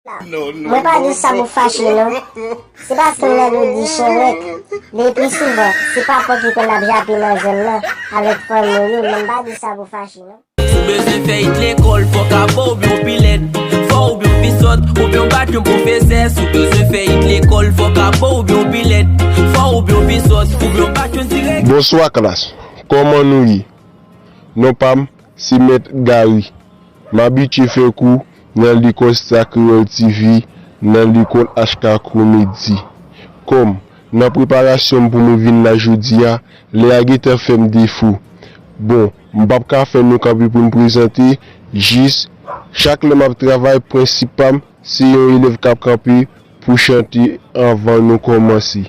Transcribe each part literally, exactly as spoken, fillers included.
Mwen pa di sa pou fache non. Se paske m nan dou di chen rèk. Le pli souvan, se papa ki konn ap jape nan zòn nan avèk fanmi yo, men m pa di sa pou fache non. Si w bezwen fè it lekòl, fò w ka bon oubyen w pi lèd. Fò w oubyen w pi sòt, oubyen w bat yon pwofesè. Si w bezwen fè it lekòl, fò w ka bon oubyen w pi lèd. Fò w oubyen w pi sòt, oubyen w bat yon direktè. Bonswa klas, kòman nou ye? Non pa m, se Mèt Gary. M abitye fè kou nan lekòl Star Creole T V, nan lekòl H K Comedy. Kòm nan preparasyon m pou mwen vin la jodi a, lè a gentan fè m defo. Bon, m p ap ka fè nou kanpe pou n prezante, jis chak lè m ap travay, prensip pa m, se yon elèv k ap kanpe pou chante anvan nou kòmanse.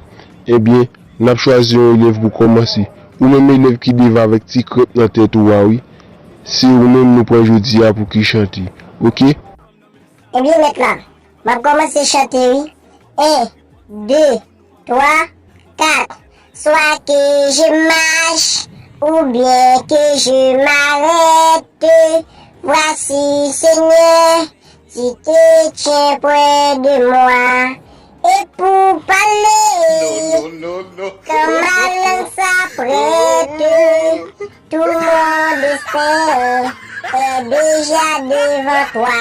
Ebyen, n ap chwazi yon elèv pou kòmanse. Ou menm elèv ki devan avèk ti krèp nan tèt ou a, wi. Se ou menm nou pran jodi a pou ki chante. Oke? Ebyen, mèt la, m ap kòmanse chante, wi. En, de, twa, kat. Soit que je marche, ou bien que je m'arrête. Voici, Seigneur, tu te tiens près de moi. Et pour parler, quand ma langue s'apprête, tout mon destin est déjà devant toi.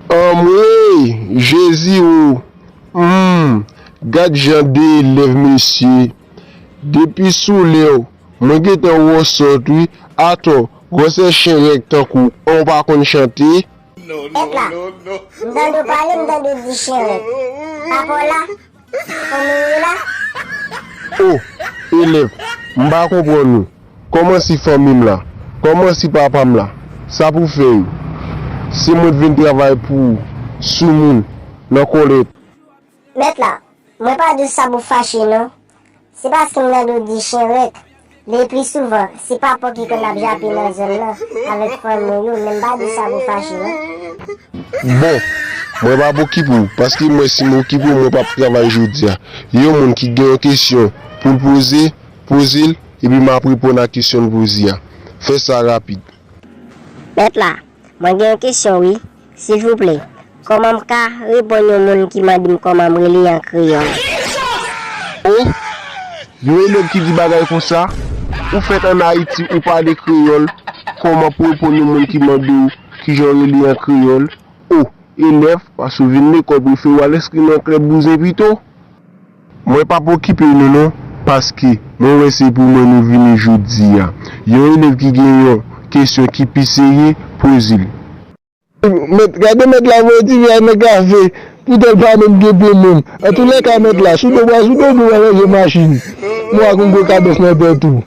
Anmwey, Jezi o! Hmm, gad jan de elèv, mesye. Depi sou lè w, mwen gentan wè w sòt, wi. Atò, gwosè chen rèk tankou w, an w pa konn chante? Mèt la, m tande w pale, m tande w di chen rèk. Papa w la? Fanmi w la? O, elèv, m pa konprann ou. Kòman si fanmi m la? Kòman si papa m la? Sa pou fè yo? Se mwen t vin travay pou soumoun nan kòlèt. Mèt la, mwen pa di w sa pou fache non. Se paske m tande w di chen rèk. Le pli souvan, se papa ki konn ap jape nan zòn nan avèk fanmi yo, men m pa di sa pou fache non. Bon, mwen p ap okipe w, paske mwen si m okipe w, mwen p ap travay jodi a. Yon moun ki gen yon kesyon pou l poze, poze l, epi m ap reponn a kesyon l poze a. Fè sa rapid. Mèt la, mwen gen yon kesyon wi, silvouplè. Kòman m ka reponn yon moun ki mande m kòman m rele an kreyòl? O, yon elèv ki di bagay konsa, ou fèt ann Ayiti, ou pale kreyòl, kòman pou reponn yon moun ki mande w kijan w rele an kreyòl? O, elèv, paske w vin lekòl, prefere w al enskri nan klèb bouzen pito. Mwen p ap okipe nou non, paske mwen wè se pou mwen nou vini jodi a. Yon elèv ki gen yon kesyon ki pi serye, poze l. Mèt, gade mèt la voye ti fi a nan kafe, poutan l pa menm gen pye menm. Antoulèka mèt la, sou do w pral, sou do w pral ranje machin. Mwa konn gwo kabès nan tèt ou.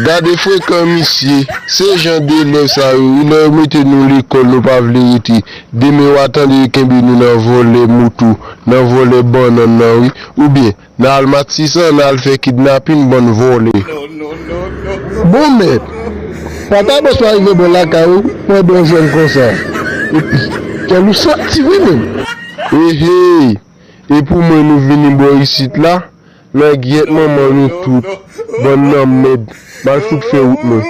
Gade frekan misye, se jan de elèv sa yo wi, lè yo mete nou lekòl nou pa vle rete, demen w a tande yo kenbe nou nan vòlè moto, nan vòlè bannann nan wi, oubyen nan al Matisan, nan al fè kidnapin, bann vòlè. Bon mèt, pata bòs pa rive bò lakay ou pandan w jwenn konsa, epi kè nou soti wi menm. Ehey, e pou mwen nou vini bò isit la? Langyèt manman nou tout, bann nanmèd, m al fout fè wout mwen.